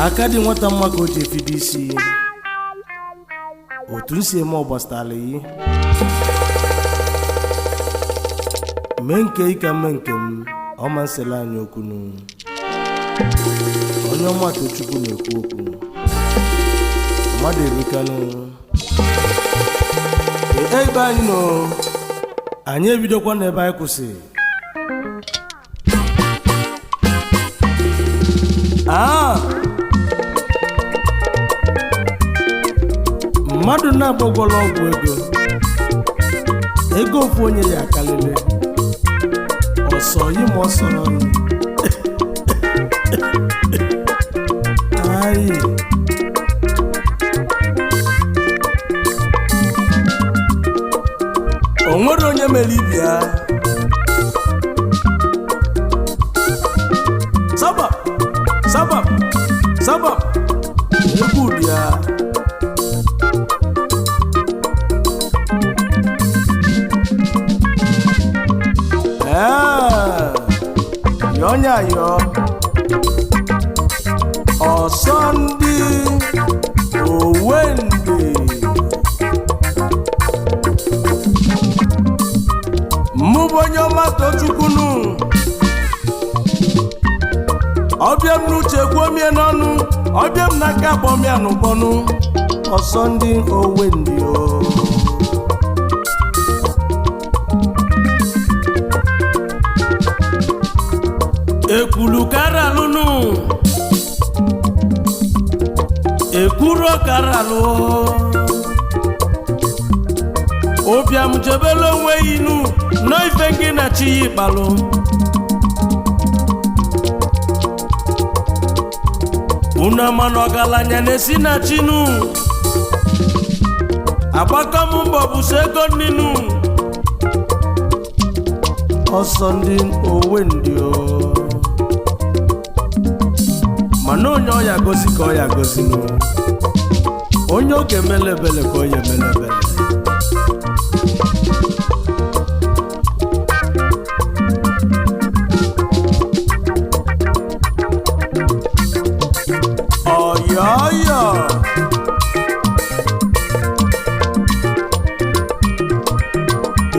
Aka dị nwata mma ka o ji efido isi. Otu m si eme ọgbasara yi mee nke ị ka mee nke m, ọ masịrị anyị okwunu. Onye ọma Tochukwu na-ekwu okwu mmadụ erikanụ. Ebe anyị nọ, anyị ebidokwa n'ebe anyị kwụsị. Aa, mmadụ na-agbagwọrọ ọgwụ ego, ego ofu onye ya akalịlị ọsọ yi ma ọ sọrọ yi. Ayi. O nwere onye mere ibi ya. Saba saba saba, egwu dị ya. Ee, yọọ nya yọọ ọsọ ndị owendị. Mụ bụ onye ọma Tochukwunu, ọbịa m n'uche kwuo mie n'ọnụ, ọbịa m n'aka akpọmịa n'ụbọnụ. Ọsọ ndị owendị o. Ekwulu karalụnụ, ekwuru karalụ. Ụbịam jebela onwe inu nọ ife gị na chi ya ịkpalụ. Unu ama na ọgaranya na-esi na chinu agbakọ m mbọ bụso ego nninu. Ọsọ ndị owe ndị o, mana onye ọya gosi ka ọya gosinụ, onye oge emele ebele ka ọya emele ebele. Ọyọọyọ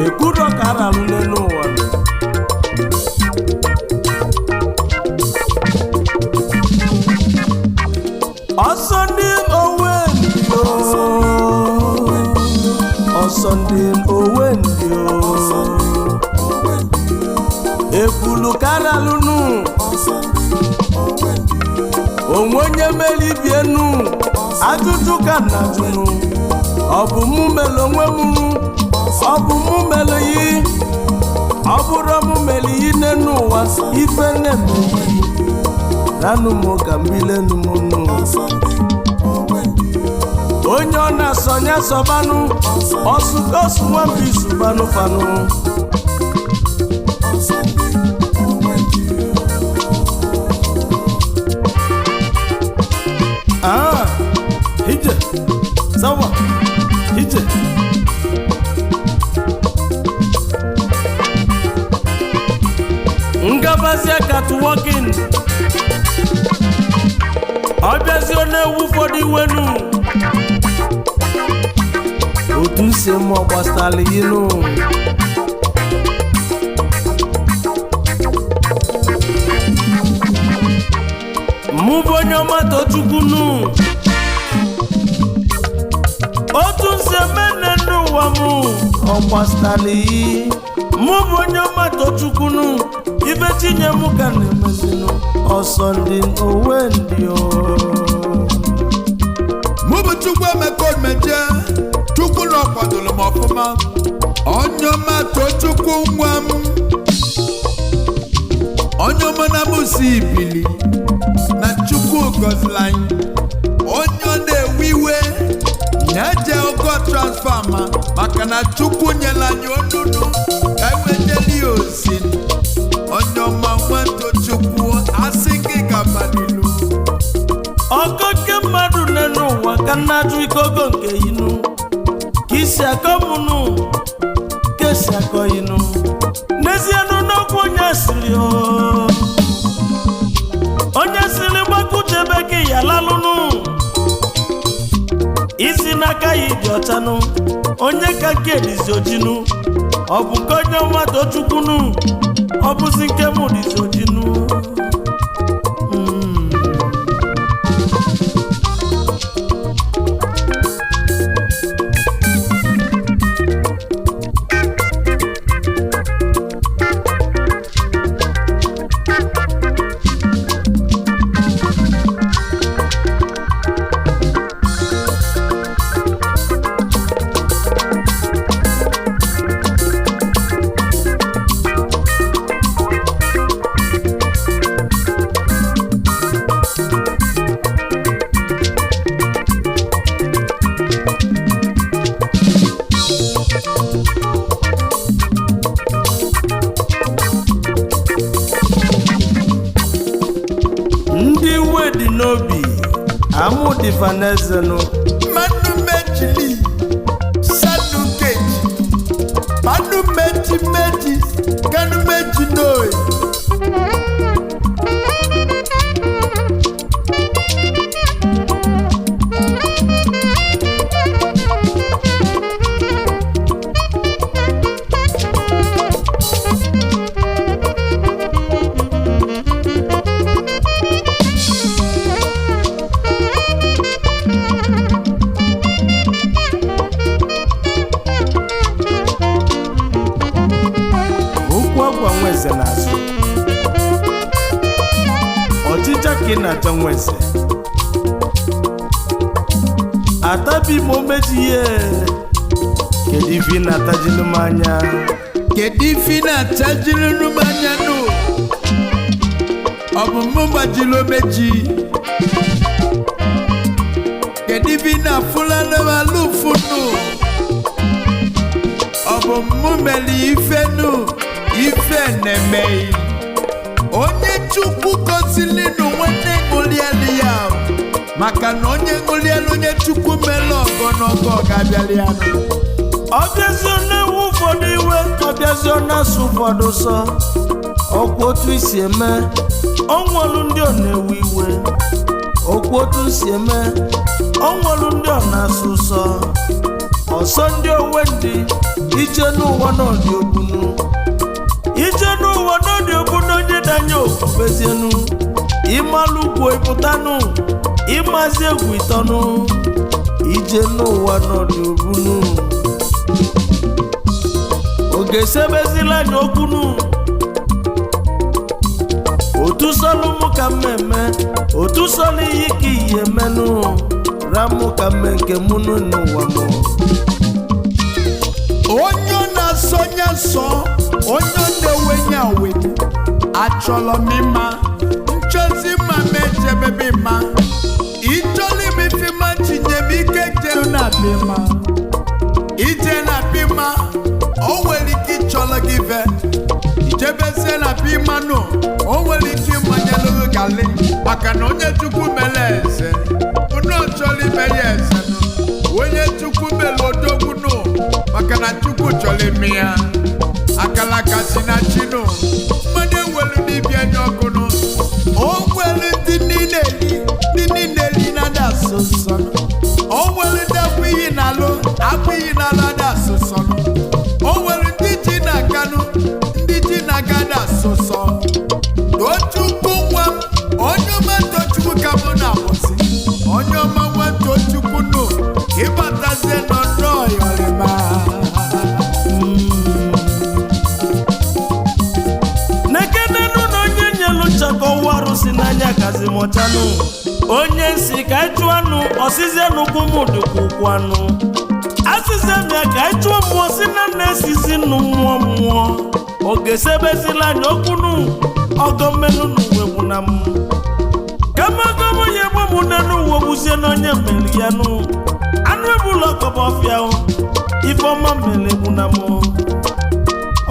ekwuro ka aralụ n'elu ụwa. Ọsọ ndị owe ndị o, ọsọ ndị owe ndị o, ekwulu karalụnụ. Onwe onye mere ibienu, ajụjụ ka na jụnụ. Ọ bụ mụ mere onwe m, ọ bụ mụ mere yi, ọ bụrụ mụ mere yi n'enu ụwa ife na-eme yi nanụ m ka mbilenu m nụ. Onye ọ na-asọnye sọbanụ ọsụkosu nwambisu banụ fanụ. Ah, ije sawa ije. Ngabazia catwalking, ọbịazi ọ na-ewu ụfọdụ iwenu. Otu si mụ gbasara inu. Mụ bụ onye ọma Tochukwunu, otu nsi emene n'ụwa mụ ọ gbasara iyi. Mụ bụ onye ọma Tochukwunu, ibe chinye mụ ka na-emezinu. Ọsọ ndị owe ndị o. Mụ bụ Chukwu Emeka Omeje, Chukwu na ọ kwadoro m ọfụma. Onye ọma Tochukwu nwa m, onye ọma na mụ si ibili na Chukwu gọziri anyị. Onye ọ na-ewe iwe ya jee ogo transfama, maka na Chukwu nyere anyị onunu ka anyị wee jeli ya ozi. Onye ọma nwa Tochukwu, asị gị gaba n'ilu. Ọkọ nke mmadụ n'elu ụwa ka nna ajụ ike ogo nke inu ka isi akọ mụnụ ka esi akọ inu. N'ezie nụ n'okwu onye siri o, onye siri gbakụchebe gị ya lalụ. ọchanụ, onye ka nke dịzi ojinu. Ọ bụ nke onye ọma Tochukwunu, ọ bụzi nke mụ dịzi ojinu. Ndị iwe dị n'obi amụ dịfanezenu. Manu mechili sanu keji manu mechi mechi kanu mechi noi. Okwu agwa nweze n'azụ ọchịcha ka ị na-acha nweze atabi ma o meji ihe. Kedu ife ị na-atajilụ m anya? Kedu ife ị na-achajiri m anya nụ? Ọ bụ mụ gbajiri omeji? Kedu ife ị na-afụlanụ m alụfụ nụ? Ọ bụ mụ mere ife nụ ife na-emeghị? Onye Chukwu gozili nụ, nwanne, ṅụlielu ya o. Maka na onye ṅụlielu onye Chukwu mere ọgọ n'ọgọ ga-abịali ya nụ. Ọbịazio na-ewu ụfọdụ iwe, ọbịazio na-asụ ụfọdụ sọ ọkwa otu isi eme ọnwelu ndị ọ na-ewe iwe, okwu otu si eme ọnwelu ndị ọ na-asụ sọ ọsọ ndị owe ndị ije n'ụwa n'ọdị ogbunu, ije n'ụwa n'ọdị ogbunu. Onye danye okpukpezienu ịmalụ ugwu ịpụtanụ, ịmazi egwu ịtọnụ. Ije n'ụwa n'ọdị ogbunu oge sebezila anyị okwunu. Otu sọlụ mụ ka mmemme, otu sọlụ iyi ka iyi emenụ ramụ ka mme nke mụ nụ n'ụwa mụ. Onye ọ na-asọ nya sọ, onye ọ na-ewe nya we. Achọrọ m ịma nchọzi mma m ejebebe mma ịchọrọ m ife ma chinye m ike jelu na bịma ije na bịma. O nwere ike ịchọrọ gị ve ijebezie na bịma nụ, o nwere ike ịmanyelụ gị gali maka na onye Chukwu mere eze unu chọrọ ime ya eze nụ. Onye Chukwu mere odogwu nụ, maka na Chukwu chọrọ ime ya akalaka si na chinụ mmadụ ewelu n'ibia nye ọkụ nụ. O nwere ndị niile eli, ndị niile eli na-ada asụ nsọ nụ. O nwere ndị agbụ iyi na-alụ, agbụ iyi na-alụ ada asụ nsọ nụ. O nwere ndị ji na-aganụ, ndị ji na-aga ada asụ nsọ. Tochukwu nwa m, onye ọma Tochukwu ka mụ na-akwụsị. Onye ọma nwa Tochukwu nụ, ịbatazie n'ọnụ ọyọrịma. Nekenenu na onye nyelu nchakọ ụwa arụsị n'anya kazi mọchanụ onye nsi ka anyị chụọ anụ ọsịzie n'ụkwụ m dịkwa ụkwụ anụ asịzie m ya ka anyị chụọ mmụọ si na nna esizi nnu mmụọ mmụọ ogesebezila anyị okwunu ọgọ mmenụ n'uwe bụ na m kama ọgọm onye gbo m nne n'uwe gbuzie na onye mmeri ya nụ anụ ebula ọkọba ọfịa ifeọma mmere egbu na m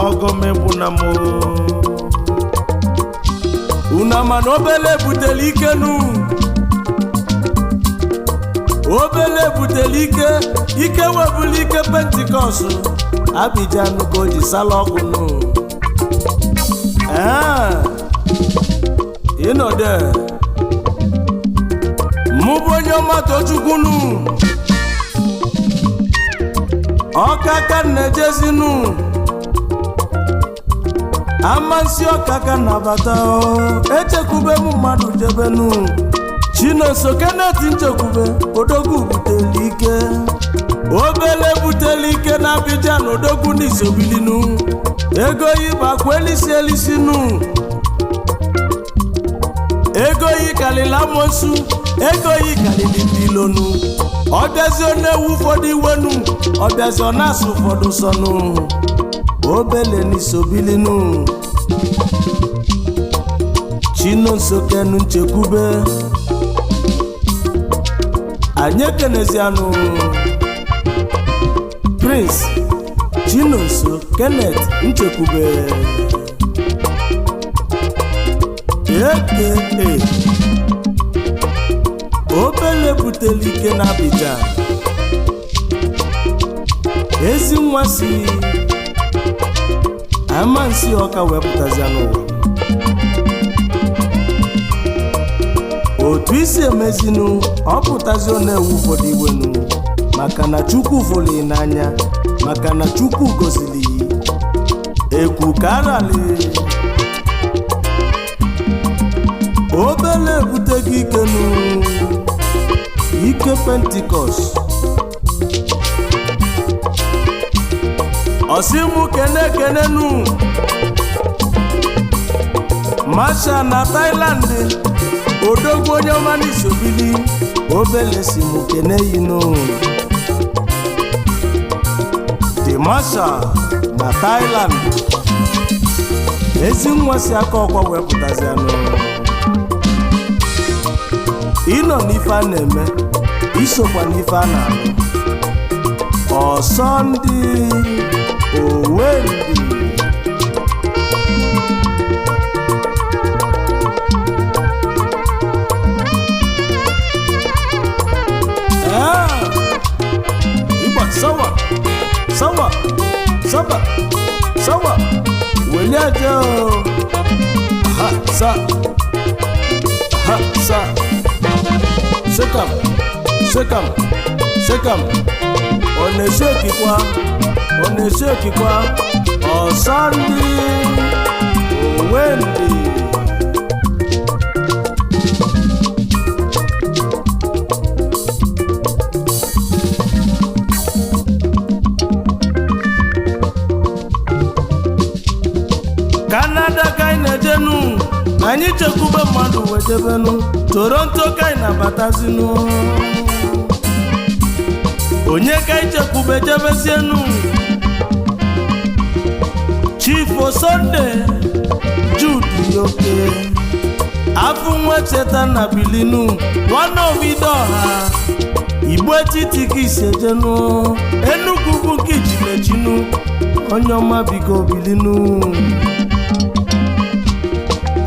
ọgọm egbu na m. Unu ama na obele butere ike nu, obele butere ike, ike webuli ike Pentikọst Abijan ka o ji sala ọkụ nụ. Ee, ịnọdụ mụ bụ onye ọma Tochukwu nụ. Ọka ka na-ejezinu, amasị ọka ka nabata echekwube m mmadụ jebenu. Chinonso Kenneth Nchekwube, odogwu butelu ike, obele butelu ike na Abidjan. Odogwu n'isobilinu ego yibakwa elisi elisinu, ego yi kalili amosu, ego yi kalili bilonu. Ọbịazi ọ na-ewu ụfọdụ iwenu, ọbịazi ọ na-asụ ụfọdụ sọnụ. Obele n'isobilinu. Chinonso Kenu Nchekwube, anyị ekenezianụ Prince Chinonso Kenneth Nchekwube, aka obele butelu ike na Abidjan. Ezi nwa si amansi ọka wepụtazia n'ụwa. Otu isi emezinu, ọ pụtazi ọ na-ewu ụfọdụ iwenu, maka na Chukwu fụrụ n'anya, maka na Chukwu gozili ekwu ka arali. Obele ebute gị ikenu ike Pentikọst. Ọsịmụ kene kenenu Masha na Thailand, odogwu onye ọma n'isobili. Obele si mụ kene yinu The Masha na Thailand. Ezi nwa si aka ọkwa wepụtazianụ. Ịnọ n'ife a na-eme, isokwa n'ife a na-alụ. Ọsọ ndị owendị. Igba sawa sawa saba sawa weli aja o. Ha sa ha sa, sekam sekam sekam, ọ na-esi okikwa, ọ na-esi okikwa. Ọsọ ndị owendị. Kanada ka anyị na-ejenu, anyị chekwube mmadụ wejebenu. Toronto ka anyị na-abatazinu, onye ka anyị chekwube jebezienu? Chief Sunday Jude Yoke, afụ nwa cheta na bilinu, nwanne obidoha Igbo etiti ka isi ejenu, Enugwu bụ nke ijilechinu. Onye ọma, biko bilinu.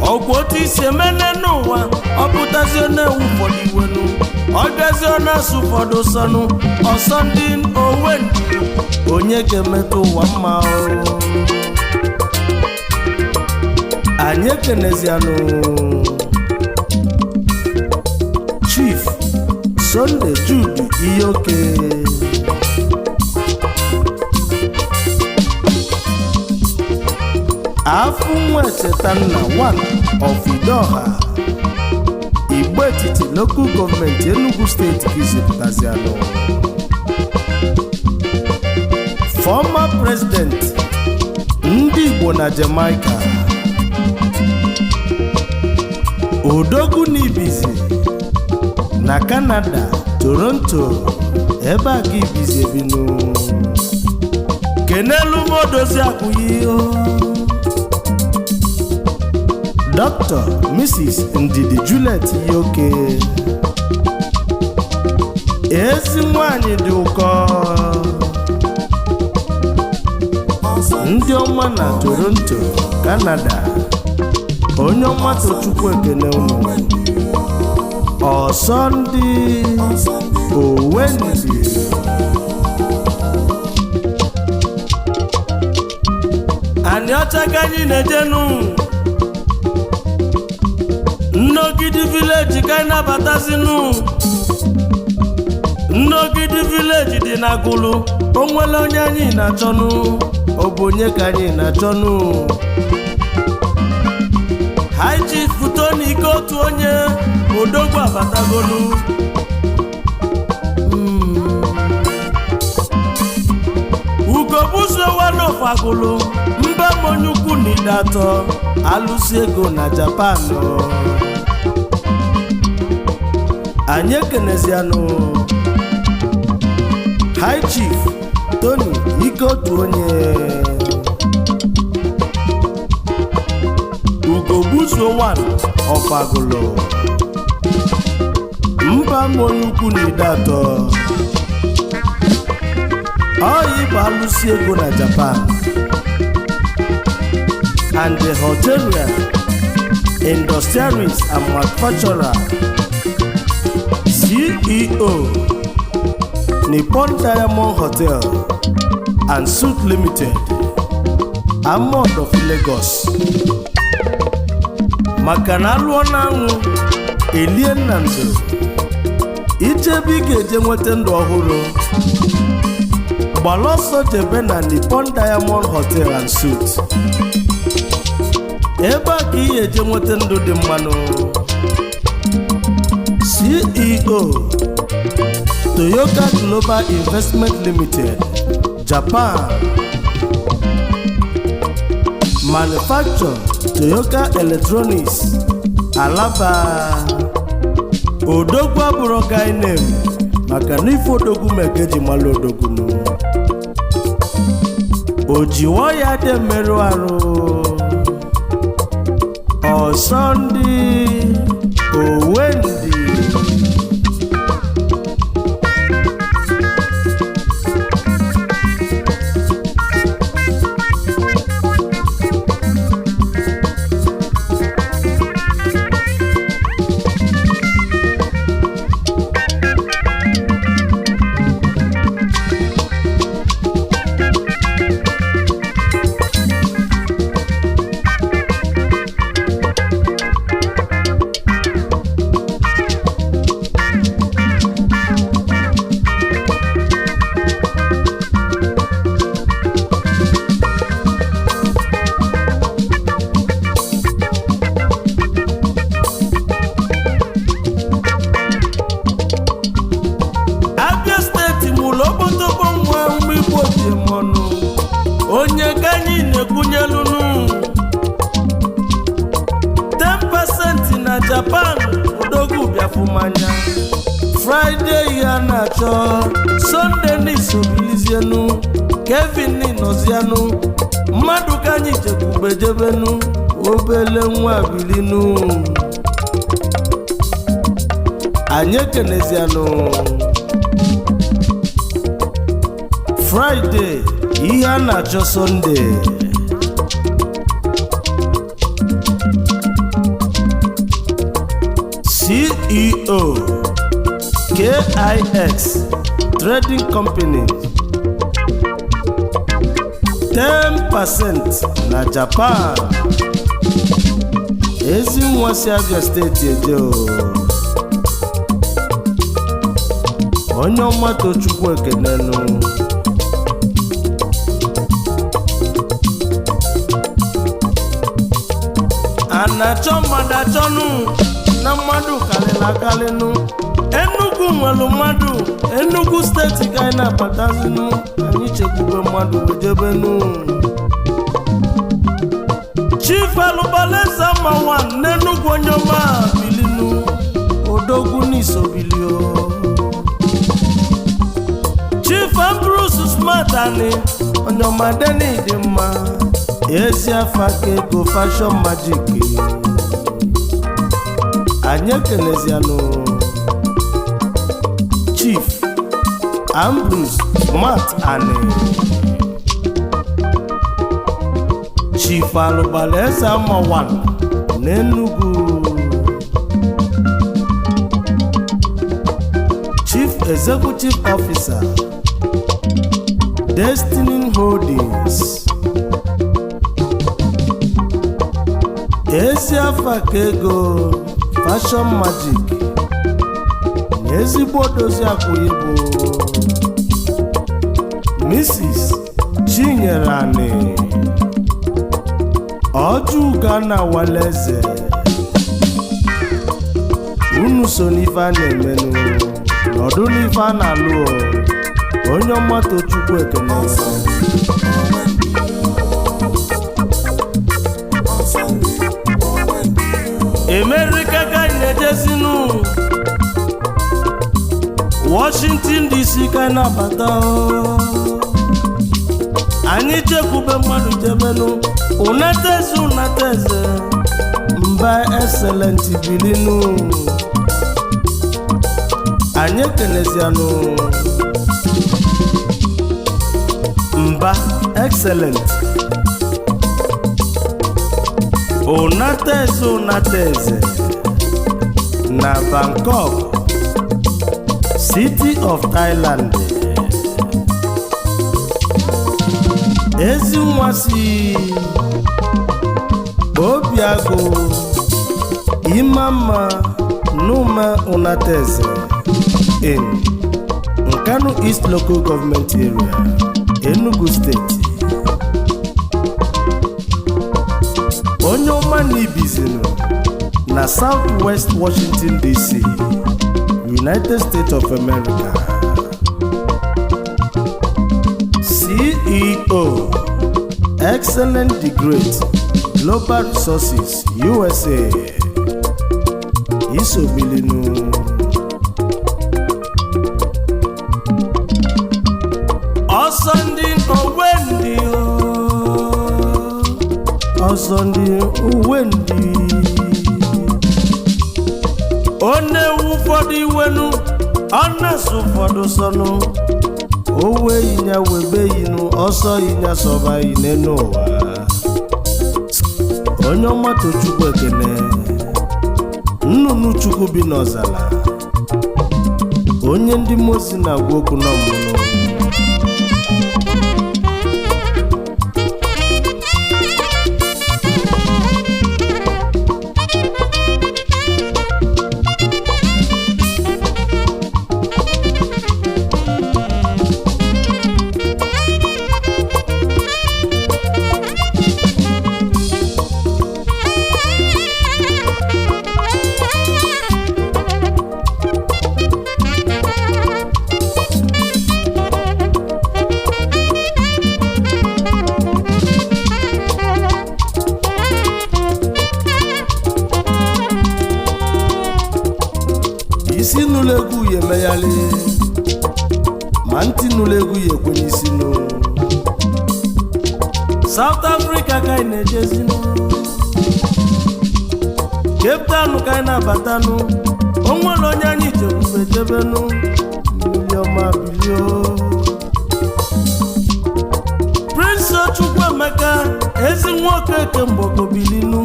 Ọgwụ otu isi emene n'ụwa, ọ pụtazi ọ na-ewu ụfọdụ iwenu, ọ bịazi ọ na-asụ ụfọdụ sọnụ. Ọsọ ndị owe ndị, onye ga-emetụ ụwa mma o? Anyị ekenezianụ Chief Sunday Jude Iyoke, afụ nwa chetanna 1 of Idoha, Igbo Etiti Local Government, Enugu Steeti ka izipụtazianụ. Former president ndị Igbo na Jamaica, odogwu n'ibizi na Canada, Toronto, ebe a ka ibizi ebinu. Kenelu modozi akwụghị. Dr. Mrs. Ndidi Juliet Yoke, ezi nwanyị dị ụkọ, ndị ọma na Toronto, Canada. Onye ọma, tochukwu ekene unu. Ọsọ ndị owendị. Anyị ọcha ka anyị na-ejenu Nnogidi Village ka anyị nabatazinu. Nnogidi Village dị na Gulu. O nwere onye anyị na-achọnụ? Ọ bụ onye ka anyị na-achọnụ? High Chief Tony Ike otu onye, odogwu abatagonu. Ugobuzuowanofagụlụ mba monyukwu na ide atọ alụsi ego na Japan. Anyị ekenezianụ High Chief Tony Ike otu onye, Ugogbuzuo 1 ọfagụlụ mba monyukwu na ide atọ, ọyị bụ alụsi ego na Japan and the hotelier, industrialist and manufacturer, CEO, Nippon Diamond Hotel and Suite Limited, Amod of Lagos. Maka na alụọ na anwụ elie nna ndụ, ichebe ị ga-eje nweta ndụ ọhụrụ, gbara ọsọ jebe na Nippon Diamond Hotel and Suite. Ebe a ka ị ga-eje nweta ndụ dị mmanụ. CEO, Toyota Global Investment Limited, Japan. Manufacture Toyota Electronics, Alaba. Odogwu abụrụ guy name, maka na ife odogwu meke ji malụ odogwu nụ. O jiwo ya dị mmerụ arụ ọsọ ndị owendị. Abia Steeti mụrụ okpotokpo nwa mgbigbo ji mọnụ onye ka anyị na-ekwunyelunu 10% na Japan. Odogwu bịafumanya Friday ya na-achọ Sunday n'isobilizienu Kevin nọzianụ mmadụ ka anyị chekwubejebenu obele nwa bilinu. Anyị ekenezianụ Friday ihe a na-achọ Sunday. CEO, KIX Trading Company, 10% na Japan. Ezi nwa si Abia Steeti eje o. Onye ọma, tochukwu ekenenu. A na-achọ mmadụ achọnụ na mmadụ karịrị akarịnụ. Enugu nwere mmadụ, Enugu Steeti ka anyị na-abatazinu. Anyị chekwube mmadụ wejebenu. Chief Alụbaleza Mawan n'Enugu, onye ọma bilinu, odogwu n'isobilio. Chief Ambrose Smart Ani, onye ọma deni dị mma, ezi afa ka ego Fashion Magic. Anyị ekelezianụ Chief Ambrose Smart Ani, Chief Alụgbalaeze Amawan n'Enugu, Chief Executive Officer, Destiny Holdings. Ezi afa ka ego Fashion Magic na ezigbo dozi akwụghị bụ Mrs. Chinyere Ani Ọjụga na Waleze, unu so n'ife a na-emenụ, nọdụ n'ife a na-alụ o. Onye ọma, Tochukwu ekene. Emerika ka anyị na-ejezinu, Washington DC ka anyị na-abata o. Anyị chekwube mmadụ jebenu unateze, unateze mba. Excellent, bilinu. Anyị ekelezianụ mba Excellent, unateze, unateze na Bangkok City of Thailand. Ezi nwa si Obiagụ Imama Numa Unateze in Nkanu East Local Government Area, Enugu State. Onye ọma na ibizinu na South West Washington DC, United States of America. CEO, Excellent the Great Global Resources USA. Isobilinu. Ọsọ ndị owe ndị o, ọsọ ndị uwe ndị ọ na-ewu ụfọdụ iwenu, ọ na-asụ ụfọdụ sọnụ owe yinya webe yinu ọsọ yinya sọba yine n'ụwa. Onye ọma, Tochukwu ekene. Nnụnụ Chukwu bi n'ọzala, onye ndị mozi na-agwa okwu n'ọmụnụ. Isi nụlụ egwu ya emegharị, ma ntị nụlụ egwu ya ekwenye isi nụ. South Africa ka anyị na-ejezinụ, Cape Town ka anyị na-abatanụ. O nwere onye anyị chekwube jebenu. Mmiri ọma bilio. Prince Chukwuemeka, ezi nwoke kemgbe bilinu.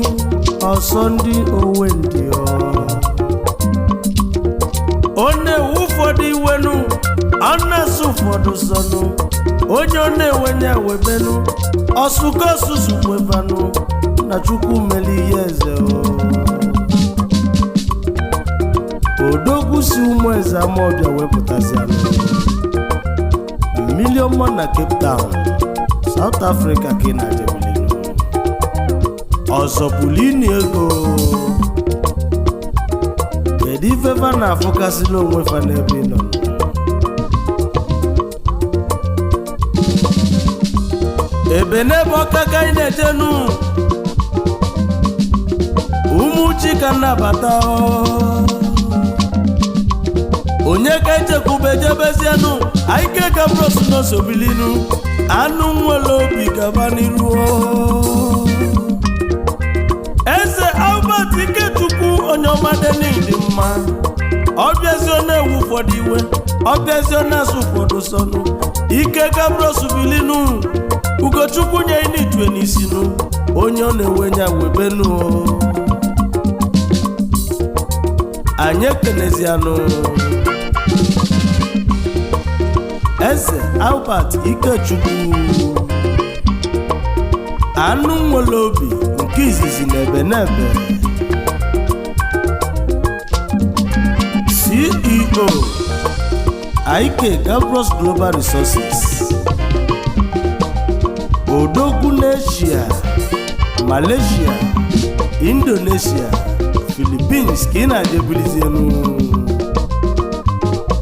Ọsọ ndị owe ndị ọ na-ewu ụfọdụ iwenu, ọ na-asụ ụfọdụ sọnụ. Onye ọ na-ewenye ewebenu ọsụkosusukwevanụ na Chukwu mere ihe eze o. Odogwu si ụmụ eze Amaọbịa wepụtazianụ mmili ọma na Cape Town, South Africa ka ị na-ajebilinu. Ọzọ bulini ego. Kedu ife fa na-afụkasịla onwe fa n'ebe ị nọ? Ebe n'ebe ọka ka anyị na-ejenu. Ụmụ chi ka nnabata onye ka echekwube jebezienụ. Anyị ka bros n'osobilinu anụ nwere obi gaba n'iru. Eze Albert Ikechukwu, onye ọma dị mma, ọbịazi ọ na-ewu ụfọdụ iwe, ọbịazi ọ na-asụ ụfọdụ sọnụ. Ike Gabros bilinu. Ugochukwu nye n'itue n'isinu. Onye ọ na-ewe nya webenu. Anyị ekenezianụ Eze Albert Ikechukwu, anụ nwere obi nke izizi na ebe n'ebe, CEO, IK Gabros Global Resources. Odogwu n'Asia, Malaysia, Indonesia, Philippines ka ị na-ajebulizienu.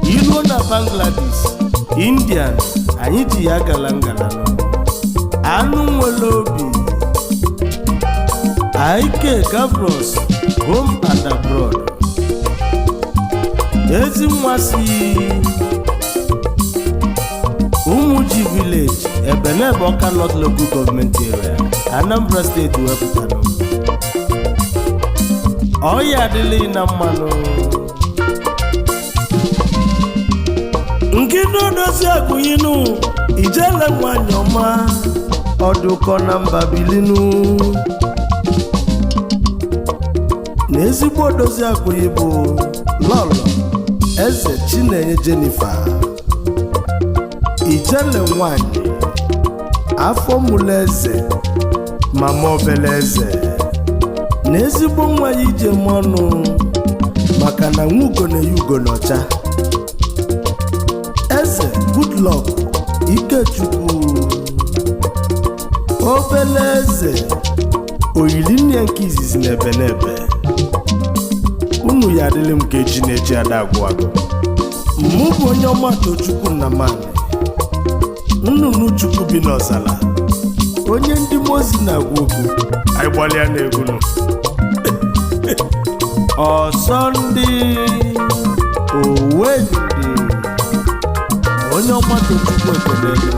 Iruo na Bangladesh, Indian, anyị ji ya gala ngala. Anụ nwere obi. IK Gavros home and abroad. Ezi nwa si Umuji Village, Ebenebe, Ọka North Local Government Area, Anambra Steeti wepụtara. Ọya adịla na mmanụ. Nke dodozi akụyinu ijele nwanyị ọma, ọdụkọ na mba bilinu na ezigbo odozi akụyi bụ Lọlọ Eze Chinenye Jennifer Ijele nwanyị, afọ mụlụ eze, mama obele eze, na ezigbo nwa ya ije m ọnụ, maka na nwa ugo na-eyi ugo n'ọcha. Eze Goodluck Ikechukwu obele eze, oyili nne nke izizi na ebe n'ebe unu ya adịlị m ka eji na-eji ada agwụ agụ. Mụ bụ onye ọma Tochukwu Nnamani, nnụnụ Chukwu bi n'ọzala, onye ndị mmụọ ozi na-agwa okwu. Anyị gbalịa na egwu nụ ọsọ ndị owendị. Onye ọma Tochukwu, ekele gị.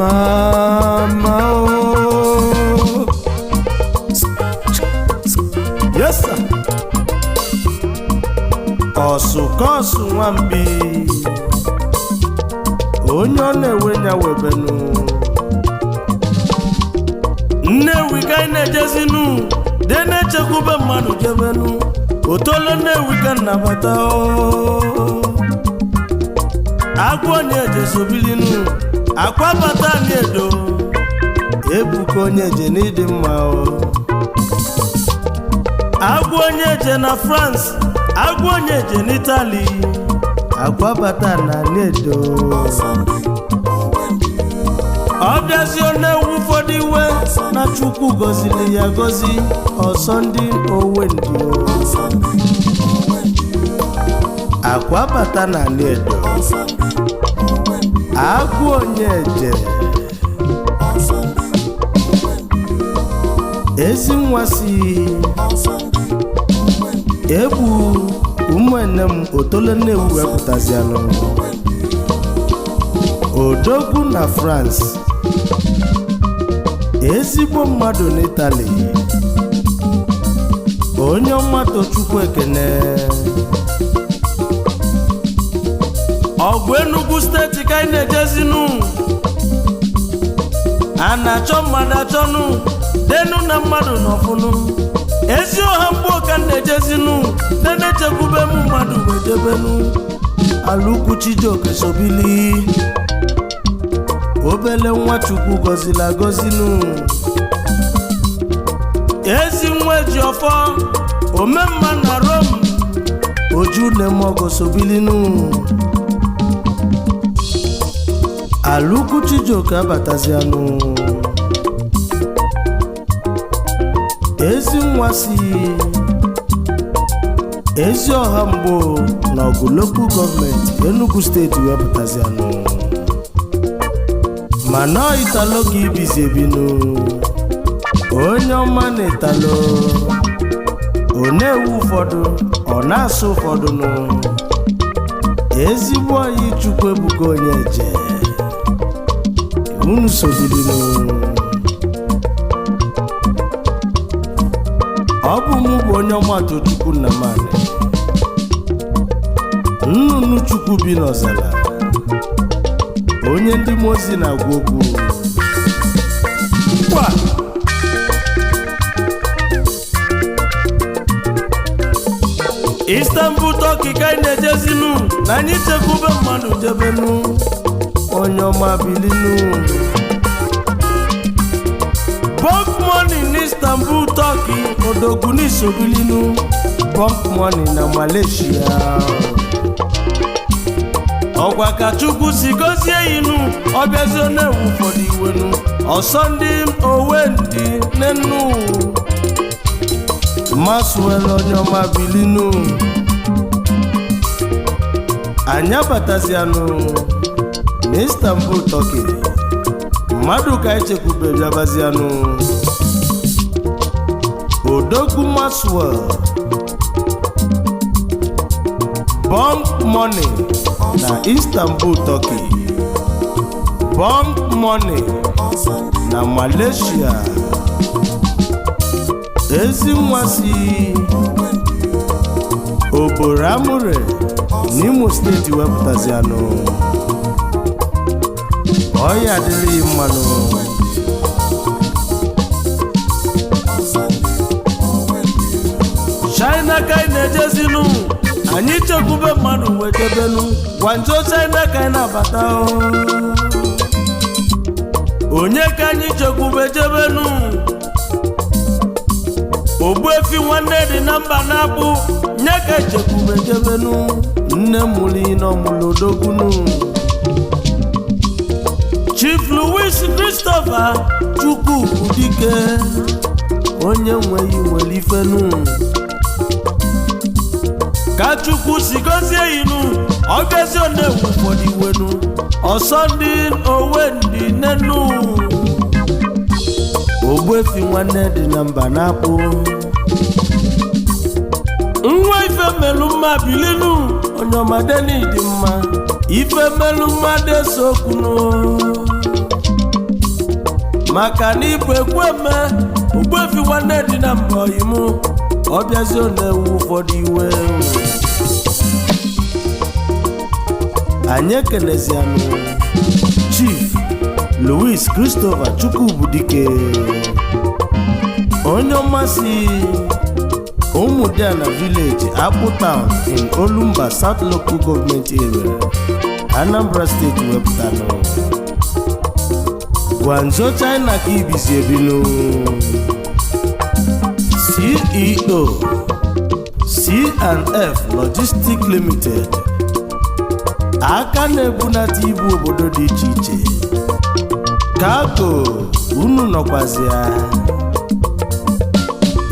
Mama o. Yes sir. Ọsụkọsụ nwambi, onye ọ na-ewe nya webenu. Nnewi ka anyị na-ejezinu de na-echekwube mmadụ jebenu otolo. Nnewi ka nnabata o. Agwọ onye ejesobilinu akwa bata edo. Ebuka onye je n'ịdị mma o. Agwọ onye je na France, agwọ onye je n'Italy, akwa bata na edo. Ọ bịazie na-ewu ụfọdụ iwe na Chukwu gọziri ya gọzi. Ọsọ ndị owendị, akwa bata na edo, agwụ onye je, ezi nwa si egbu ụmụnne m otole Nnewi wepụtazianụ. Odogwu na France, ezigbo mmadụ n'Italy. Onye ọma Tochukwu, ekene. Ọgụ Enugu Steeti ka anyị na-ejezinu. A na-achọ mmadụ achọnụ denu na mmadụ n'ọfụnụ. Ezi ọha mgbu ka m na-ejezinu denechekwube m mmadụ wejebenu. Alukwu Chijioke sobili, obele nwa Chukwu gọzila agọzinu. Ezi nwa eji ọfọ omemma na Rome, oju nemogo sobilinu. Alukwu Chijioke abatazianụ. Ezi nwa si ezi ọha mgbo na ọgụ Local Government, Enugu Steeti wepụtazianụ, mana ọ Italo ka ibizi ebinu. Onye ọma na Italo, ọ na-ewu ụfọdụ, ọ na-asụ ụfọdụ nụ. Ezigbo ọyị Chukwu ebuka onye eje, unu sobilinu. Ọ bụ mụ bụ onye ọma Tochukwu Nnamani, nnụnụ Chukwu bi n'ọzara, onye ndị mmụọ ozi na-agwa okwu kwa. Istanbul, Turkey ka anyị na-ejezinu na anyị chekwube mmadụ jebenu. Onye ọma bilinu. Bunk Money n'Istanbul, Turkey, odogwu n'isobilinu. Bunk Money na Malaysia. Ọkwa ka Chukwu si gozie inu, ọbịazi na-ewu ụfọdụ iwenu. Ọsọ ndị owe ndị nenu Maxwell onye ọma bilinu. Anyị abatazianụ na Istanbul, Turkey. Mmadụ ka anyị chekwube bịabazianụ, Odogwu Maxwell Bomb Money na Istanbul, Turkey, Bomb Money na Malaysia. Ezi nwa si Oboro Amure n'Imo Steeti wepụtazianụ. Ọya adịrịghị mmanụ. China ka anyị na-ejezinu, anyị chekwube mmadụ wetebenu. Gwanjo, China ka anyị na-abata o. Onye ka anyị chekwube jebenu? Ogbuefi nwanne dị na mba na-akpụ nye ka echekwube jebenu. Nne mụrụ ine ọmụlụ odogwunu, Chief Louis Christopher Chukwu Dike, onye nweghị nwere ifenu. Ka Chukwu si gozie inu, ọbịazi na-ewu ụfọdụ iwenu. Ọsọ ndị owe ndị nenu, Ogbuefi nwanne dị na mba na-akpụ nwa ife melu mma bilinu. Onye ọmadeni dị mma, ife melu mma desokwunu, maka na ibu ekweme. Ogbuefi nwanne dị na mba oyimu, ọbịazi na-ewu ụfọdụ iwe. Anyị ekenezianụ Chief Louis Christopher Chukwubudike, onye ọmasị Ụmụdiana Village, Akpụ Town in Olumba South Local Government Area, Anambra State wepụtanụ. Guangzhou, China ka ibizi ebinu. CEO, C&F Logistic Limited, aka na-ebunata ibu obodo dị iche iche, kago unu nọkwazi ya.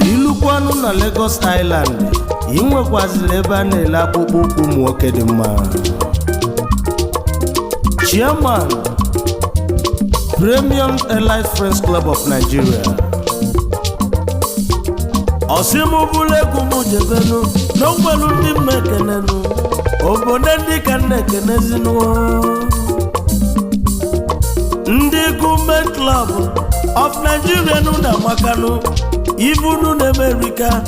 Ilukwanụ na Lagos Island, ị nwekwaziri ebe a na-ele akpụkpọ ụkwụ ụmụ nwoke dị mma. Chairman, Premium Airline Friends Club of Nigeria. Ọsịmụbụla egwu m jebenu n'onwelu ndị mma ekenenu, obodo ndị ka nna ekenezinu, ndị Gourmet Club of Nigeria nụ na amakanụ ivunu na Amerika.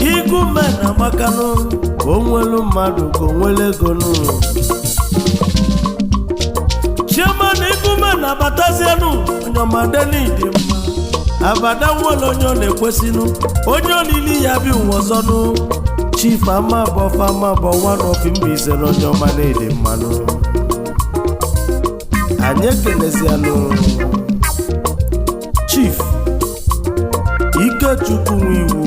Igume na amakanụ ka onwelu mmadụ ka onwelu ego nụ. Chairman Igume na-abatazienụ, onye ọmadeni dị mma, abada nwere onye ọ na-ekwesịnụ, onye olili ya bi ụwa ọzọnụ. Chief Amabọ Famabọ one of Mbaise na onye ọma na-ede mmanụ. Anyị ekenezianụ Chief Ikechukwu Nwiwu,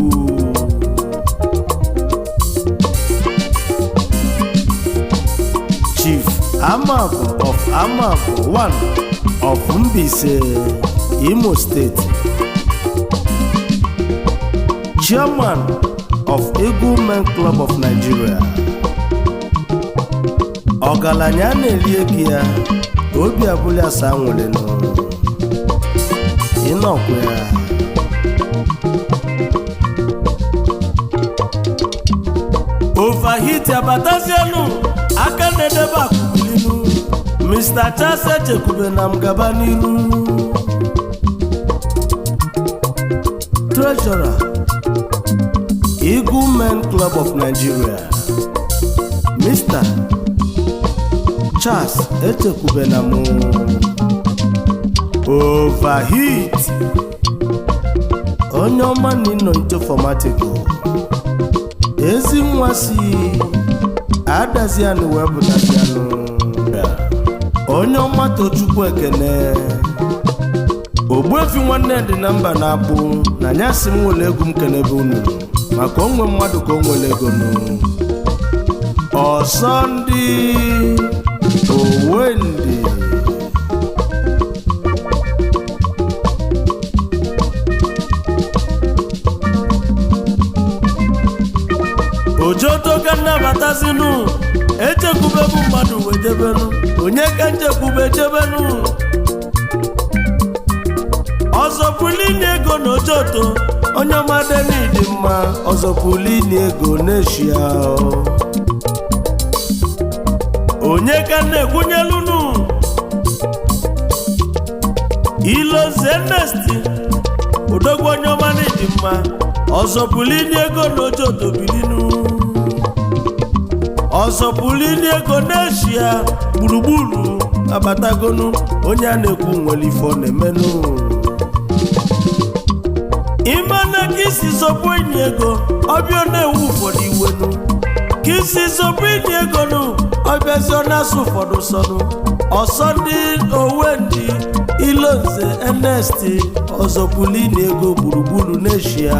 Chief Amabọ of Amabọ one of Mbaise, Imo State, Chairman of Eagle Men Club of Nigeria. Ọgaranya na-eli ego ya, obi abụla asaa nwere nụ ịnọkwa ya. Overheat abatazienu, aka na-edebe akụbilinu. Mr. Charles Echekwube na mgaba n'iru, Treasurer, Eagle Men Club of Nigeria. Mr. Charles Echekwube na mụ Overheat, onye ọma na ịnọ nchefọmatịkụ ezi nwa si adazianụ wee pụtazianụ. Onye ọma, Tochukwu ekene. Ogbuefi nwanne dị na mba na-akpụ na nyasị m nwere egwu m kenebe unu maka onwe mmadụ ka o nwere ego nụ. Ọsọ ndị Owendi. Ojoto ka nnabatazinu, echekwube bụ mmadụ wee jebenu, onye ka nchekwube jebenu. Ọzọpụlini ego na Ojoto, onye ọmadeni dị mma. Ọzọpụlini ego n'eshia, onye ka na-ekwunyelunu? Iloze Ernest Odogwu, onye ọma dị mma. Ọzọpụlini ego na Ojoto, bilinu. Ọzọpụlini ego n'eshia gburugburu abatagonu. Onye a na-ekwu nwere ife ọ na-emenụ. Imana ka isi zọpụ enyi ego, ọbịa na-ewu ụfọdụ iwenu. Ka isi zọpụ enyi ego nụ, ọbịazi ọ na-asụ ụfọdụ sọnụ ọsọ. Ndị Owendi, Ilonze Ernest, Ọzọpụlini ego gburugburu n'eshia.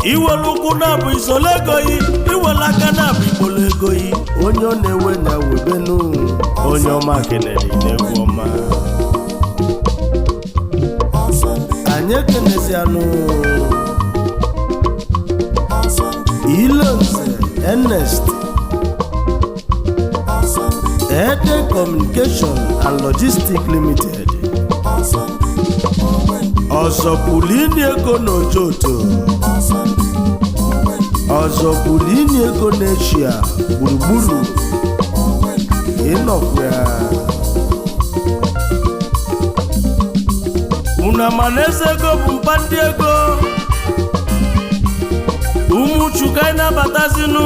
Iwere ụkwụ na-abụ isolo ego yi, iwere aka na-abụ igbolo ego yi. Onye ọ na-ewe na webenu. Onye ọma kelere n'egwu ọma. Anyị ekenezianụ Ilonze Ernest, Ede Communication and Logistics Limited. Ọzọpụlini ego n'Ojoto, Ọzọpụlini ego n'Eshia gburugburu, ịnọkwa ya. Unu ama na eze ego bụ mpa ndị ego ụmụchuka anyị nabatazinu.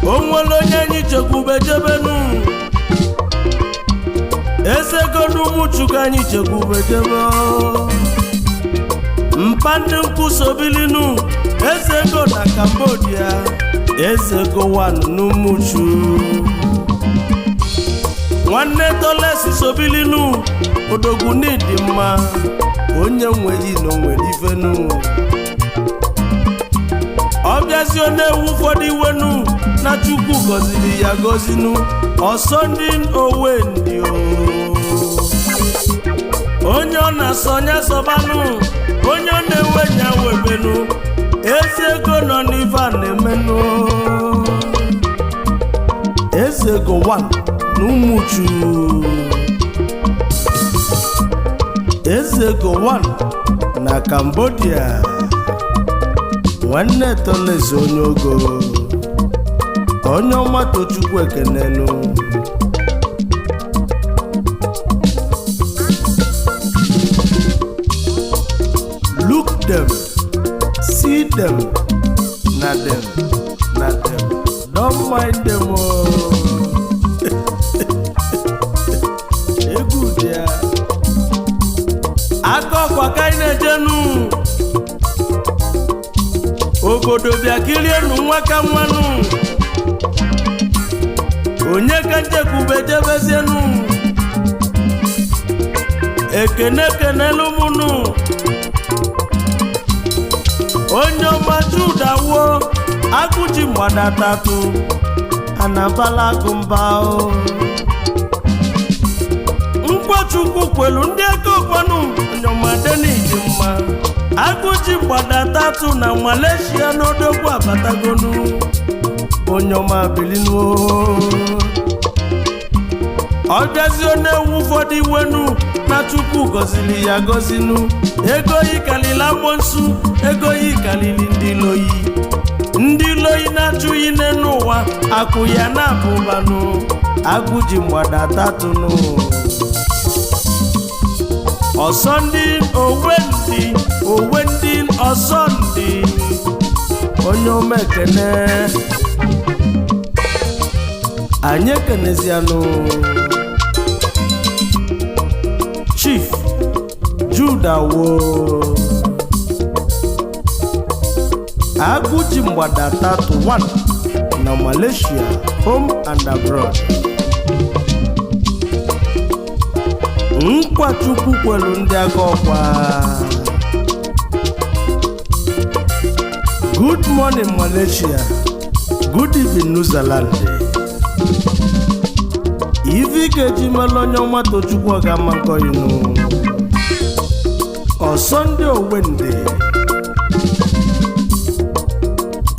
O nwere onye anyị chekwube jebenu. Eze ego na ụmụchuka anyị chekwube jebe, mpa ndị nkwusobilinu. Eze ego na Cambodia, eze ego 1 n'Umuchu. Nwanne Tolesi sobilinu, odogwu n'ịdị mma. Onye nweghị na onwere ifenu. Ọ bịazi, ọ na-ewu ụfọdụ iwenu na Chukwu gọziri ya gọzinu. Ọsọ ndị Owendi o, onye ọ na-asọ nya sọbanụ, onye ọ na-ewe nya webenu. Eze ego nọ n'ife a na-emenụ. Eze ego 1 na Umuchu, eze ego 1 na Cambodia. Nwanne Tolezi, onye ogo, onye ọma, tochukwu ekenenu. Look them, see them, na them, na them, don't mind them oh. Egwu dị ya aka ọkwa ka anyị na-ejenu obodo. Bịa kirienu nwa ka nwanụ, onye ka nchekwube jebezienu. Ekene kenelu mụnụ onye ọma Juda wuo agụji mgbada tatu anabala agụ mba o. Nkwachukwu kwelu ndị aka ọkwanụ. Onye ọma deniji mma, agụji mgbada tatu na Malaysia n'odogwu abatagonu. Onye ọma bilinuo. Ọ bịazie na-ewu ụfọdụ iwenu na Chukwu gọziri ya gọzinu. Ego yi kalili amụnsu, ego yi kalili ndị loyi, ndị loyi na-achụghị n'elu ụwa. Akụ ya na-abụbanụ agụji mgbada tatụnụ. Ọsọ ndị owe, ndị owe, ndị ọsọ, ndị onye ọma, ekene. Anyị ekenezianụ Chief Juda wo agụji mgbada tatu 1 na Malaysia, home and abroad. Nkwa Chukwu kwelu ndị aka ọkwa. Good morning Malaysia, Good evening, New Zealand. Ife ị ga-eji melụ onye ọma Tochukwu ọ ga-ama nkọyinụ. Ọsọ ndị Owende.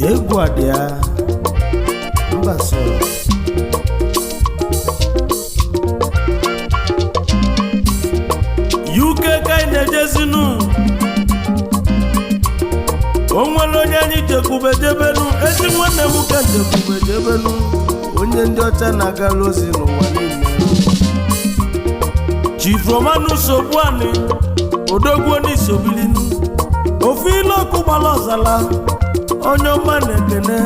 Egwu adịa mba sọ. UK ka anyị na-ejezinu. O nwere onye anyị jekwube jebenu, ezi nwanne m ka njekwube jebenu, onye ndị ọcha na-agala ozi n'ụwa niile. Chief Romanus Ogbuani, odogwu n'isobilinu, ofu ile ọkụ gbara ọzala, onye ọma na-ekene,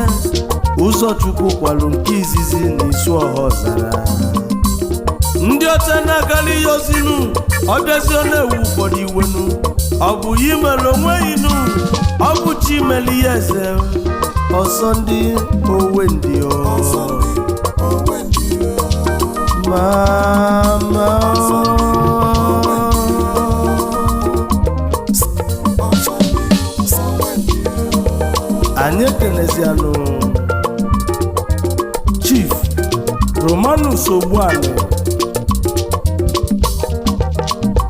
ụzọchukwu kwalụ nke izizi na isu ọha ọzara. Ndị ọcha na-agala ihe ozinu, ọbịazi ọ na-ewu ụfọdụ iwenu, ọ bụ ya imere onwe inu, ọ bụ chi mere ihe eze, ọsọ ndị Owendi o. Mama o. Anyị ekenezianụ Chief Romanus Ogbuani,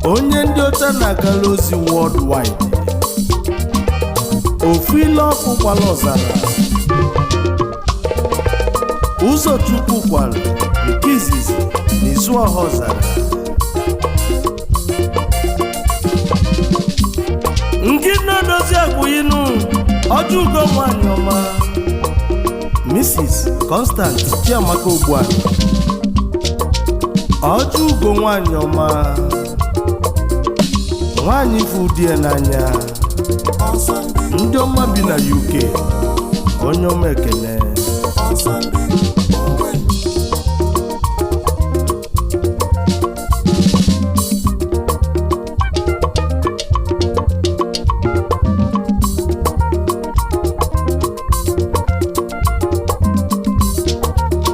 onye ndị ọcha na-agala ozi worldwide, ofu ile ọkụ kwala ọzara, ụzọchukwu kwalụ nke izizi na izu ọha ọzara. Nke na-edozi akwụyinu ọjọ ugo nwanyị ọma, Mrs. Constant Chiamaka Ogbuani, ọjọ ugo nwanyị ọma, nwanyị fụ di ya n'anya, ndị ọma bi na UK, onye ọma ekele.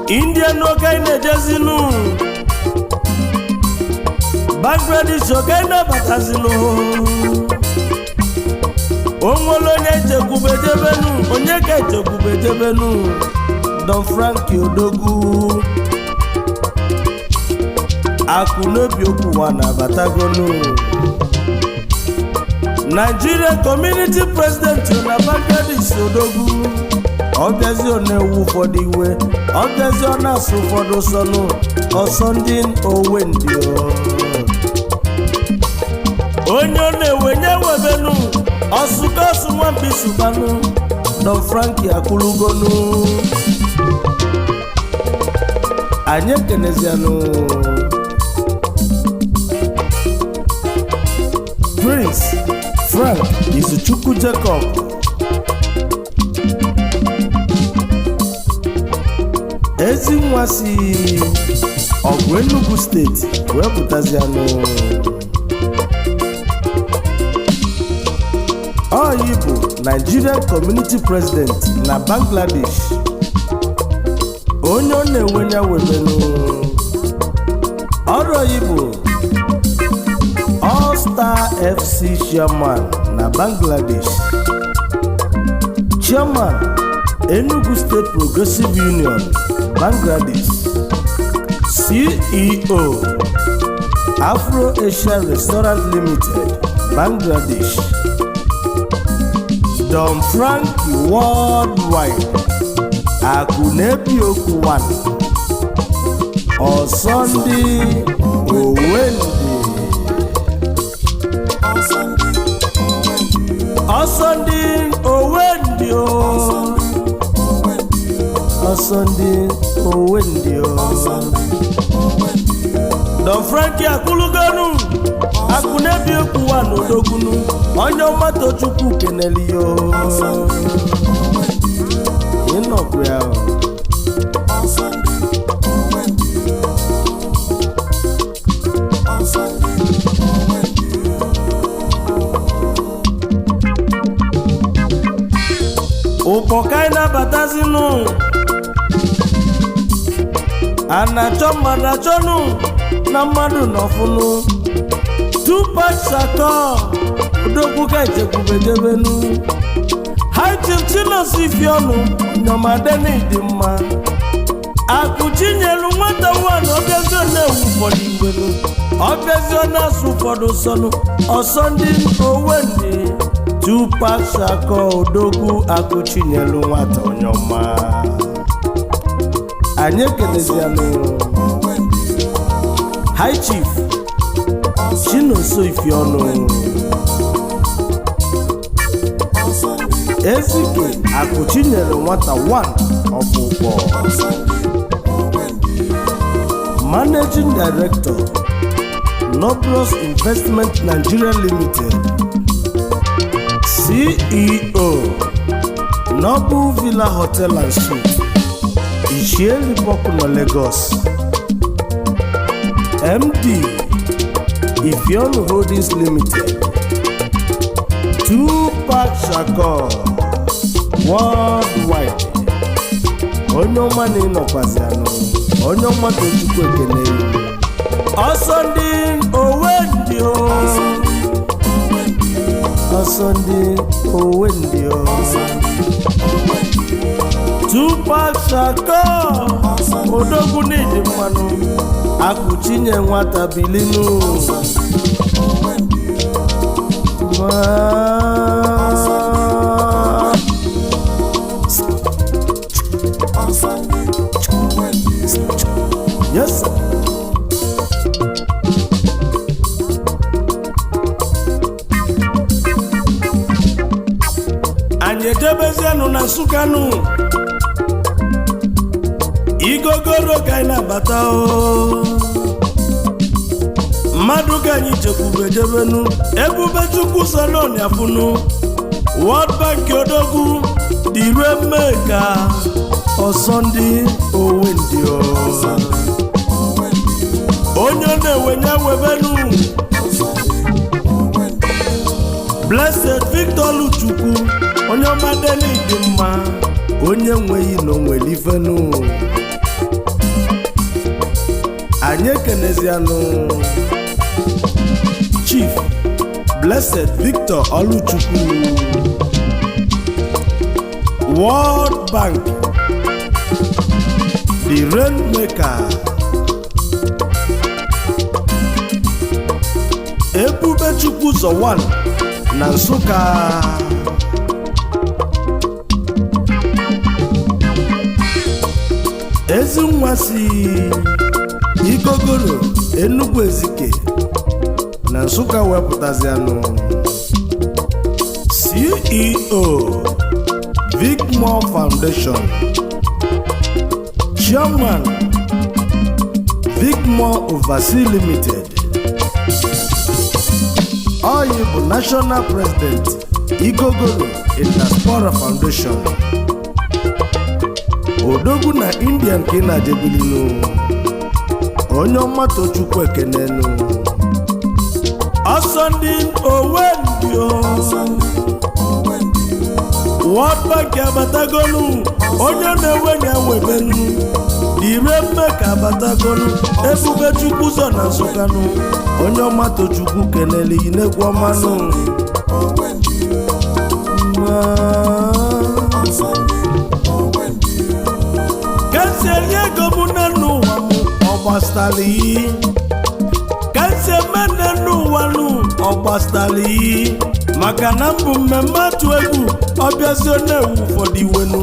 India n'oge anyị na-ejezinu, Bangladesh oge anyị na-abatazinu, o nwere onye echekwube jebenu, onye ka echekwube jebenu, Don Frank Odogwu, akụ n'obi okwu na-abatagonu, Nigeria Community President na Bangladesh. Odogwu ọbịazi ọ na-ewu ụfọdụ iwe, ọbịazi ọ na-asụ ụfọdụ sọnụ ọsọ ndị Owendi o. Onye ọ na-ewenye webenu ọsụkọsụ nwambisubanụ, Don Franki akwụlugonu. Anyị ekenezianụ Prince Frank Izuchukwu Jacob, ezi nwa si ọgụ Enugu steeti wee pụtazianụ. Oyi bụ Nigerian Community President na Bangladesh. Onye ọ na-enwe ya webenu. Ọrụ oyi bụ All Star FC Chairman na Bangladesh, Chairman Enugu State Progressive Union Bangladesh, CEO Afro Asia Restaurant Limited Bangladesh, Don Frank Worldwide, akụ na-ebi okwu 1, ọsọ ndị Owendi, ọsọ ndị Owendi o, ọsọ ndị Owendi o. Don Frank akwụlugonu, akụ na-ebi okwu 1 n'odogunu, onye ọma Tochukwu keneli yo, ịnọkwu ya o. Ụkpọ ka anyị na-abatazinụ, a na-achọ mmadụ achọnụ na mmadụ nọfụnụ. Tupac Shakur, odogwu ka ichekwubedebenu. High Chief Chinonso Ifeọnụ nyomadeni dị mma. Akụchinyelu nwata nwaanyị, ọbịazio na-ewu ụfọdụ iwelu, ọbịazio na-asụ ụfọdụ sọnụ ọsọ ndị owendị. Tupac Shakur, odogwu Akụchinyelu nwata, onyeọma. Anyị ekelezianụ High Chief Chinonso Ifeọnụ, Ezike Akụchinyere nwata 1 ọfụkpọ, Managing Director, Nobros Investment Nigeria Limited, CEO, Noble Villa Hotel and Suites, Ishieli Lagos, MD, Ifeonu Holdings Limited. Tupac Shakur worldwide, onye ọma na ịnọkwazi anụ, onye ọma, Tochukwu ekene. Ọsọ ndị owe ndị o, ọsọ ndị owe ndị o. Tupac Shakur, odogwu n'ịdị mmanụ. Akụchinye nwata, bilinu. Ma- Yes, sir. Anyị ejebezienụ na Nsụkanụ Igogoro ka anyị na-abata o. Mmadụ ka anyị chekwube ejebenu, Ebube Chukwu Salon afụnụ, World Bank odogwu dịrue mmeka ọsọ ndị owe ndị o. Onye na-ewenye webenu. Blessed Victor Luchukwu, onye ọma deni dị mma, onye nweghị na onwere ifenu. Anyị ekenezianụ Chief Blessed Victor Oluchukwu, World Bank, the Rainmaker. Ebube Chukwu ụzọ 1 na Nsụka. Ezinwa si Igogoro, Enugu Ezike na Nsụka wepụtazianụ. CEO, Vicmore Foundation, Chairman, Vicmore Overseas Limited. Oyi bụ National President, Igogoro Diaspora Foundation. Odogwu na India nke na-ajebilinu, onye ọma, Tochukwu ekenenu. Ọsọ ndị owe ndị o. World Bank abatagolu, onye na-enwe ya webenu. Ire mmeka abatagolu, Ebube Chukwu zọ na Nsụkanụ, onye ọma, Tochukwu kenele inegwu ọmanụ. Ma- ka esi eri ego m nne n'ụwa m, ọ gbasara iyi. Ka esi eme nne n'ụwa nụ, ọ gbasara iyi, maka na mbụ mmemme atụ egwu ọbịazi na-ewu ụfọdụ iwenu.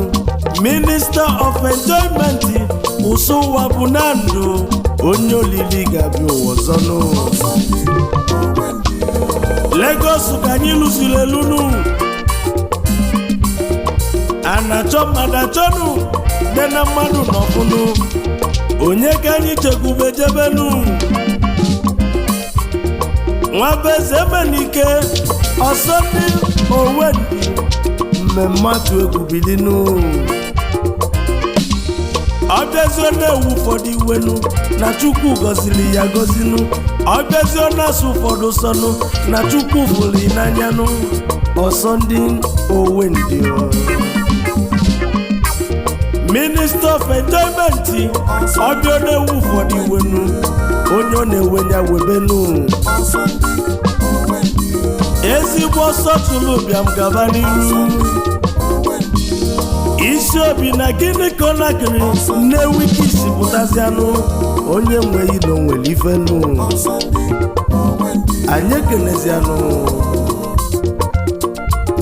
Minister of Enjoyment, ụsụ ụwa bụ na ndụ onye olili ga-abịa ụwa ọzọ nụ. Lagos ka anyị lụsiri elunu, a na-achọ mmadụ achọnụ dị na mmadụ n'ọfụnụ. Onye ka anyị chekwube jebenu? Nwabeze Emenike, ọsọ ndị owendị, mmemme atụ egwu bilinu. Ọbịazio na-ewu ụfọdụ iwenu na Chukwu gọziri ya gọzinu. Ọbịazio na-asụ ụfọdụ sọnụ na Chukwu fụrụ n'anyanụ. Ọsọ ndị owendị, Minister of Enjoyment, ọbịa na-ewu ụfọdụ iwenu, onye ọ na-ewe ya webenu. Ezigbo ọsọ tụrụ bịam, gaba n'ihu. Isi obi na Gịnị Konakiri, Nnewi ka isi pụtazianụ. Onye nweghị na onwere ifenu. Anyị ekenezianụ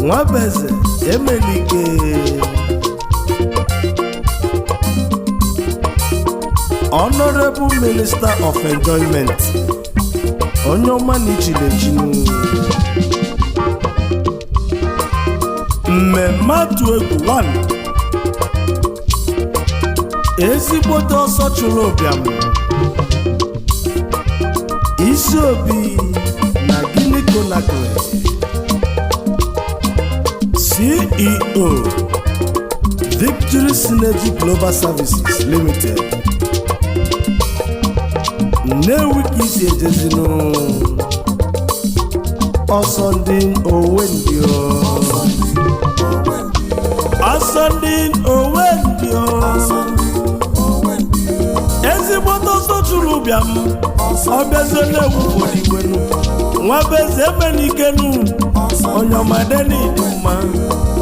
Nwabeze Emelike, Honorable Minister of Enjoyment, onye ọma na ichilechinu. Mmemme atụ egwu 1, ezigbote ọsọ chụrụ ụbịam. Isi obi na Guinea Conakry, CEO, Victory Synergy Global Services Limited, Nnewi ka isi ejezinu. Ọsọ ndị owe ndị ọsọ ndị owe ndị ezigbote ọsọ chụrụ ụbịam. Ọbịazie na-ewupụrụ igwenu. Nwabeze Emenikenu, onye ọmadeni dị mma.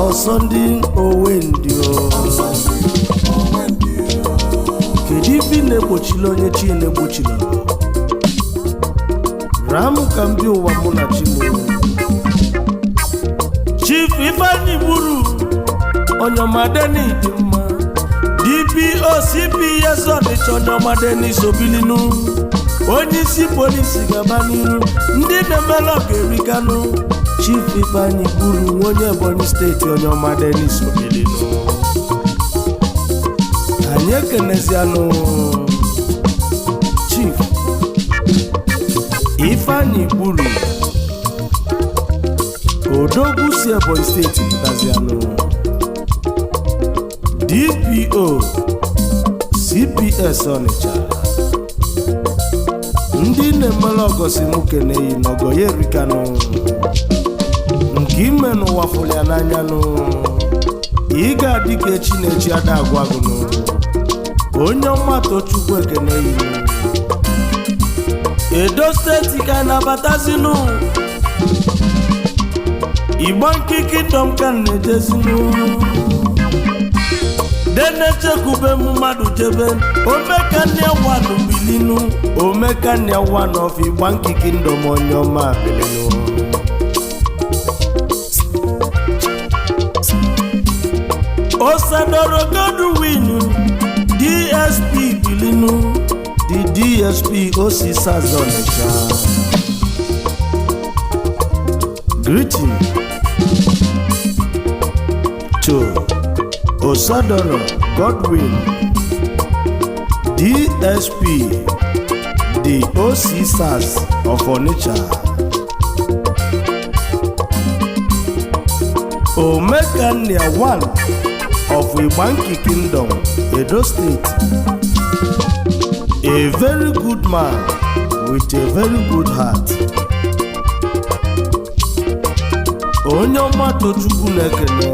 Ọsọ ndị owe ndị. Kedu ife ị na-egbochila onye chi na-egbochila? Ram ka m bi ụwa mụ na chi m. Chief Ifeanyi Gburu, onye ọmadeni dị mma, DPO CPS Ọnịcha, onye ọmadeni sobilinu, onye isi polisi, gaba n'iru. Ndị na-emela ọga-erikanụ. Chief Ifeanyi Gburu, onye Ebonyi Steeti, onye ọmadeni sobilinu. Anyị ekenezianụ Chief Ifeanyi Gburu, odogwu si Ebonyi Steeti pụtazianụ, DPO CPS Ọnịcha. Ndị na-emela ọgọsi mụ keneyi n'ọgọ ya erikanụ. Nke ime n'ụwa fụrụ ya n'anyanụ. Ị ga-adị ka echi na echi ada agwa gụnụ. Onye ọma, Tochukwu ekeneyi. Edo Steeti ka na-abatazinu. Igbo nke Kingdom ka na-ejezinu. Denechekube m mmadụ jebe Omekannia wanụ bilinu. Omekannia one of Igbanke Kingdom, onye ọma bilinu. Osadoro Godwin, DSP bilinu, the DSP Osisa Onitsha. Greeting to Osadoro Godwin, DSP, the OC SARS of Onitsha. Omekania one of Igbanke Kingdom, Edo State. A very good man with a very good heart. Onye ọma, Tochukwu na-ekele.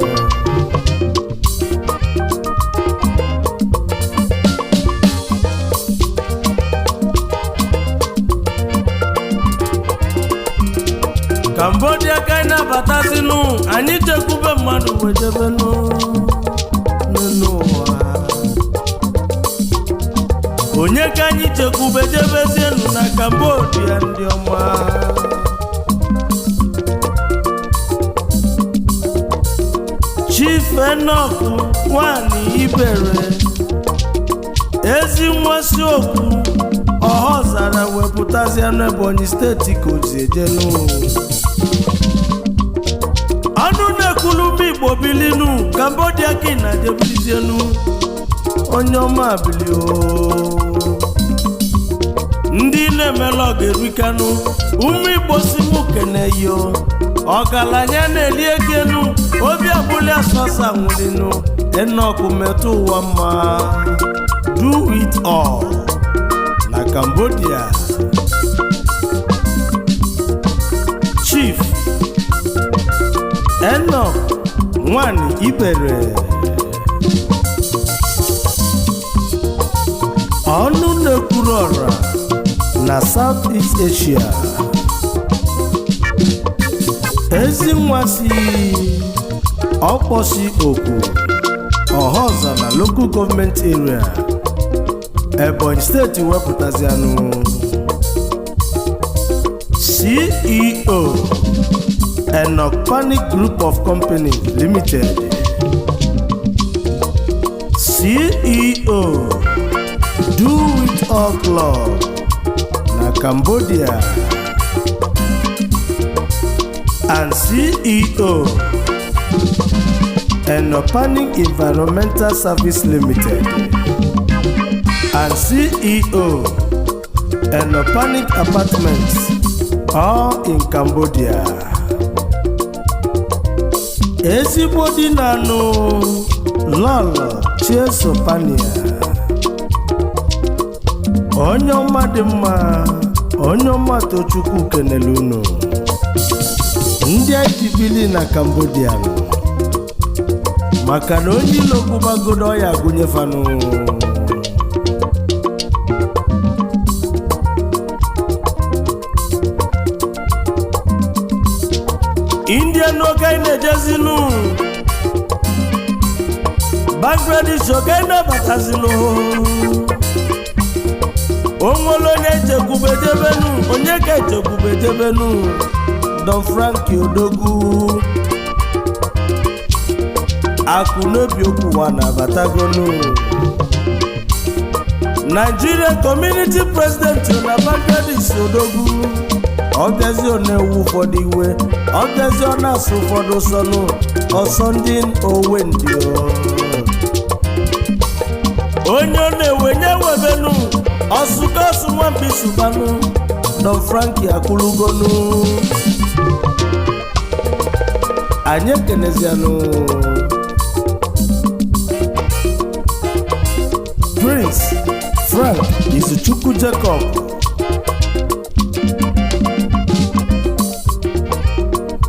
Cambodia ka anyị na-abatazinu. Anyị chekwube mmadụ wejebenu n'ụwa. Onye ka anyị chekwube jebezienu na Cambodia, ndị ọma? Chief Enoch nwanyị Ibere, ezi nwasi okwu ọhọzara, wepụtazie n'Ebonyi Steeti ka o ji ejenu. Ọnụ na-ekwulu m Igbo bilinu. Cambodia ka ị na-jebilizienu. Onye ọma bilio. Ndị na-emela ọga-erikanụ. Ụmụ Igbo si mụ keneyo. Ọgaranya na-eli egenu obi abụli asọsa nwụrinu. Enọkụ metụ ụwa mma, do it all na Cambodia. Chief Enoch Nwani Ibere, ọnụ na-ekwuru ọra na South East Asia, ezi nwa si ọkpọsi okwu Ọhaọzala Local Government Area, Ebonyi Steeti wepụtazianụ. CEO, Enoch Panic Group of Company Limited, CEO, Do It All Club na Cambodia and CEO, Enopanic Environmental Service Limited and CEO, Enopanic Apartments, all in Cambodia. Ezigbo di na anụ Lọlọ Chiesopania, onye ọma dị mma, onye ọma Tochukwu kenele unu ndị ITBili na Cambodia nụ, maka na onye ilo kwụbagodo ọya agụnyefanụ. India n'oge anyị na-ejezinu, Bangladesh oge anyị na-abatazinu, onwere onye echekwubejebenu, onye ka echekwubejebenu? Don Frank Odogwu akụ n'obi okwuwa na-abatagonu, Nigeria Community President na Bangladesh. Odogwu ọbịazi, ọ na-ewu ụfọdụ iwe, ọbịazi, ọ na-asụ ụfọdụ sọnụ ọsọ ndị owe ndị onye ọ na-ewenye webenu ọsụkọsụ nwambisubanụ. Don Franki akwụlugonu. Anyị ekenezianụ Prince Frank Izuchukwu Jacob,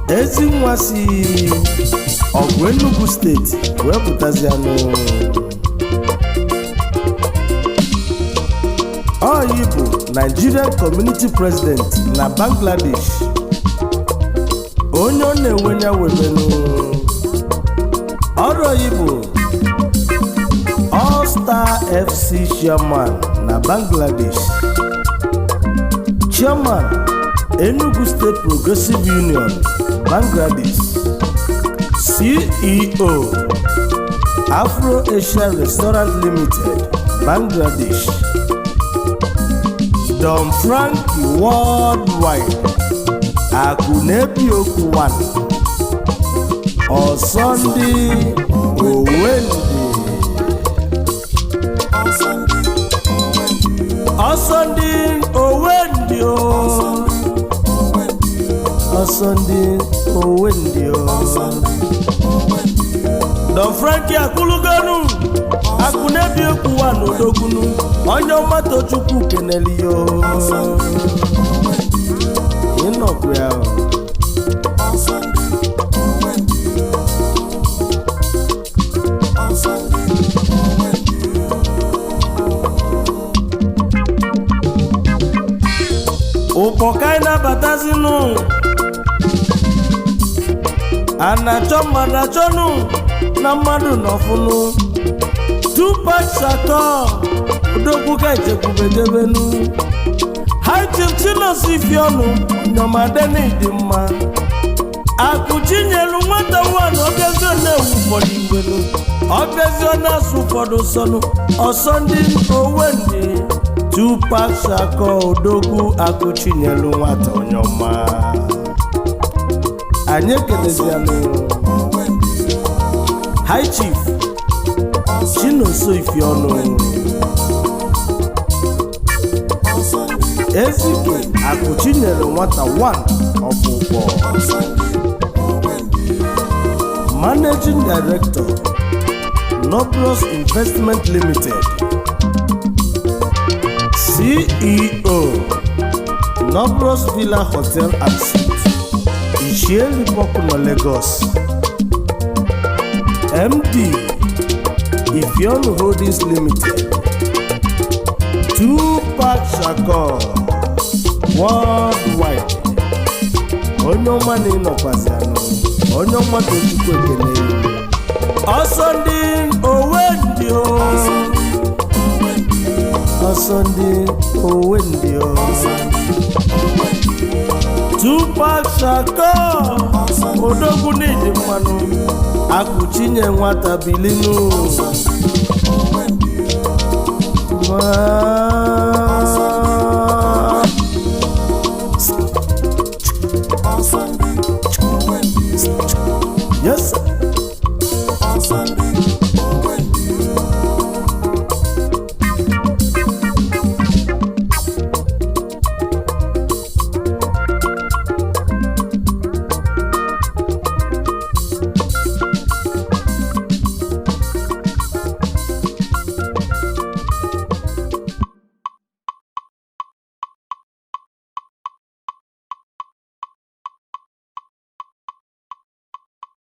ezi nwa si ọgụ Enugu Steeti wee pụtazianụ. Oyi bụ Nigerian Community President na Bangladesh. Onye ọ na-enwe ya webenu. Ọrụ oyi bụ All Star FC Chairman na Bangladesh, Chairman, Enugu State Progressive Union, Bangladesh, CEO, Afro Asia Restaurant Limited, Bangladesh. Don Frank Worldwide, akụ na-ebi okwu 1, ọsọ ndị Owendị, ọsọ ndị Owendị o, ọsọ ndị Owendị o. Don Frank akwụlugonu, akụ na-ebi okwu 1, odogunu, onye ọma Tochukwu keneli yo. Ịnọkwu ya o. Ụkpọ ka anyị na-abatazinụ, a na-achọ mmadụ achọnụ na mmadụ nọfụnụ. Tupac Shakur, odogwu ka ichekwubedebenu. High Chief Chinonso Ifiọnụ Nyomadeni dị mma, akụchinyelu nwata nwaanyị, ọbịazi na-ewu ụfọdụ iwelu, ọbịazi ọ na-asụ ụfọdụ sọnụ ọsọ ndị Owendị. Tupac Shakur, odogwu, akụchinyelu nwata, onye ọma, anyị ekelezianụ High Chief Chinonso Ifiọnụ Ezike, akụchinyere nwata 1 ọfụgbọ, Managing Director, Nobros Investment Limited, CEO, Nobros Villa Hotel and Suites, Ishieli Lagos, MD, Ifionu Holdings Limited. Tupac Shakur Worldwide, onye ọma na ịnọkwazi anụ, onye ọma, Tochukwu ekele. Ọsọ ndị owe ndị o, ọsọ ndị owe ndị o. Tupac Shakur, odogwu n'ịdị mmanụ, akụchinye nwata bilinu.